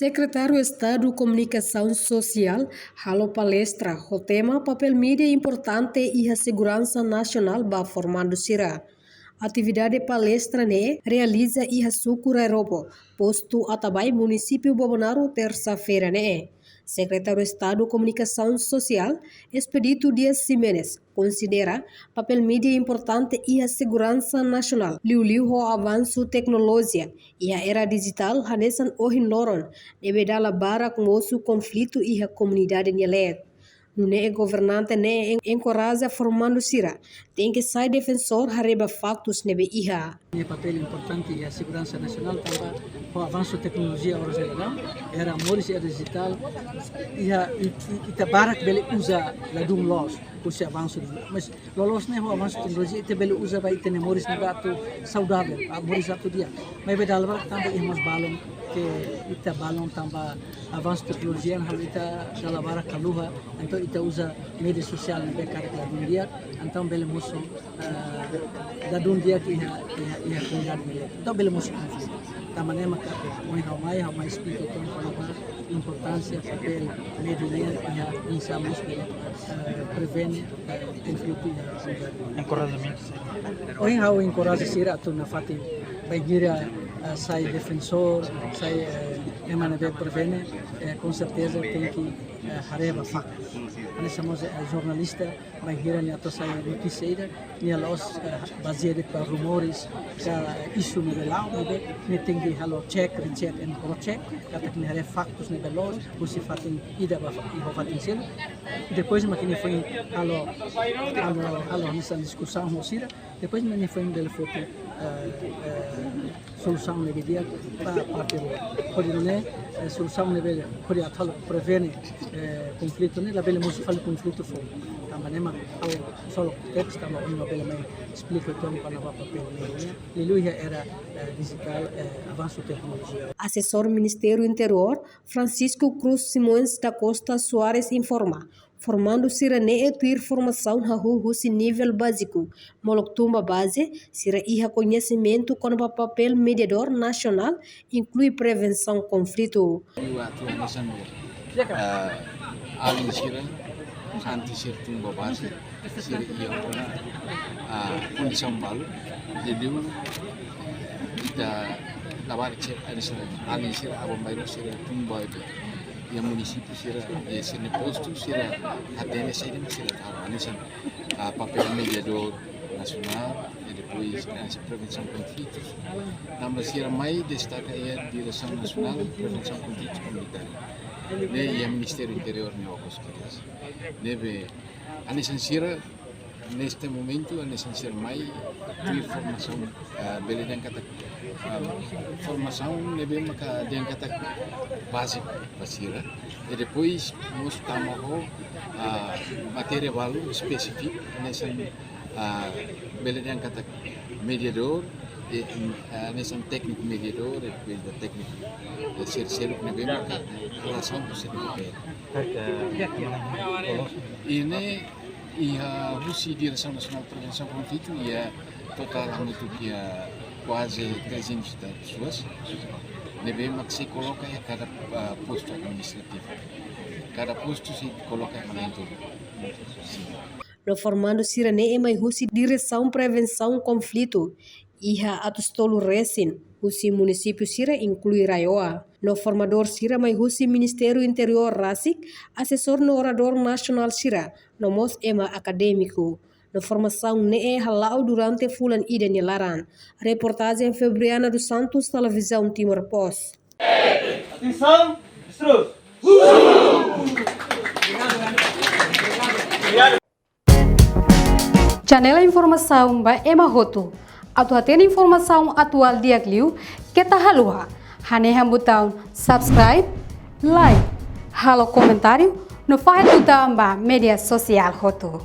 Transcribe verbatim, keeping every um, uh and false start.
Sekretáriu Estadu Komunikasaun Sosiál halo palestra ho tema Papél Mídia Importante iha Seguransa Nasionál ba formandu sira. Atividade palestra ne'e realiza iha suku Rairobo, postu Atabae, munisípiu Bobonaro, tersa-feira ne'e. Sekretáriu Estadu Komunikasaun Sosiál, Expedito Dias Ximenes, konsidera papél mídia importante iha seguransa nasionál, liuliu ho avansu teknolojia iha era dijitál hanesan ohin loron, ne'ebé dala barak mosu konflitu iha komunidade nia leet. Nune'e governante ne'e en-, enkoraja formandu sira tenke sai defensór haree ba faktus ne'ebé iha. Nia papél importante iha seguransa nasionál tanba ho avansu teknolojia oras ne'e daudaun, era moris era dijitál, iha it-, it-, ita barak bele uza ladún loos, husi avansu, mas loloos ne'e ho avansu teknolojia ita bele uza ba ita-nia moris ne'ebé atu saudavel, ah, moris atu di'ak. Maibé dala barak tanba iha mós balun, ke ita balun tanba avansu teknolojia halo ita dala barak haluha, entaun ita uza média sosiál ne'ebé karik ladún di'ak, entaun bele mosu, ah, ladún di'ak iha, iha, iha komunidade ne'e. Entaun bele mosu konflitu. Tanba ne'e maka, ohin ha'u mai, ha'u mai esplika uitoan kona-ba importánsia papél média nian iha, oinsá mós bele, eh, prevene, eh, konflitu iha komunidade. Enkorajamentu. Ohin ha'u enkoraja sira atu nafatin bainhira, eh, sai defensór, sai, eh, ema ne'ebé prevene, eh, com certeza tenke, eh, haree ba faktus. Hanesan mós, eh, jornalista, bainhira nia atu sai notísia ida, nia la'ós, eh, bazeia de'it ba rumores, ka isu ne'ebé la'o, ne'ebé, nia tenke halo check, recheck and cross check, katak nia haree faktus ne'ebé loos, husi fatin ida ba fa-, ba fatin seluk. Depois mak nia foin halo, halo, halo hanesan diskusaun ho sira, depois mak nia foin bele foti, eh, eh, solusaun ne'ebé di'ak ba parte rua. Hodi nune'e, eh, solusaun ne'ebé hodi atu halo prevene, eh, konflitu ne'e, labele mosu fali konflitu foun. Tanba ne'e mak ha'u hasoru teks, tanba ohin labele mai esplika uitoan kona-ba papél média nian, liuliu iha era, eh, dijitál, eh, avansu teknolojia. Asesór Ministériu Interiór, Francisco Cruz Simões da Costa Soares informa, formandu sira ne'e tuir formasaun hahú husi nivel báziku, molok tun ba baze, sira iha koñesimentu kona-ba papél mediadór nasionál, inklui prevensaun konflitu. Liu atu hanesan, ah, alin sira, antes sira tun ba baze, sira iha ona, ah, kondisaun balu, jadi ita labarik sira, alin sira, alin sira aban-bainrua sira tun ba iha munisípiu sira, iha sira-nia postu, sira hatene saida mak sira halo, hanesan, ah, papél mediadór nasionál, i depois, eh, prevensaun konflitus. Tanba sira mai destaka iha Diresaun Nasionál Prevensaun Konflitus Komunitáriu. Ne'e iha Ministériu Interiór nia okos kiras. Ne'ebé, hanesan sira, neste momentu, hanesan sira mai tuir formasaun, ah, bele dehan katak, ah, formasaun ne'ebé maka dehan katak báziku ba sira. I depois, mós tama ho, ah, matéria balu espesífiku, hanesan, ah, bele dehan katak mediadór, i, ah, hanesan tékniku mediadór, i depois ba tékniku, eh, sira-seluk ne'ebé maka relasaun ho sira-nia papél. Iha ne'e, iha husi Diresaun Nasionál Prevensaun Konflitu, iha totál hamutuk iha kuaze trezentas e tal pessoas. Ne'ebé mak sei koloka iha kada, ah, postu administrativu. Kada postu sei koloka iha na'in-tolu. No formandu sira ne'e mai husi Diresaun Prevensaun Konflitu, iha atus tolu resin, husi munisípiu sira inklui RAEOA. No formadór sira mai husi Ministériu Interiór rasik, asesór no oradór nasionál sira, no mós ema akadémiku. No formasaun ne'e hala'o durante fulan ida nia laran. Reportajen Febriana dos Santos, Televizaun Timor Post. Atenção, instrus. Channel informasaun ba ema hotu. Atu hatene informasaun atuál di'ak liu, keta haluha hanehan butaun subscribe, like, halo komentáriu, no fahe tutan ba média sosiál hotu.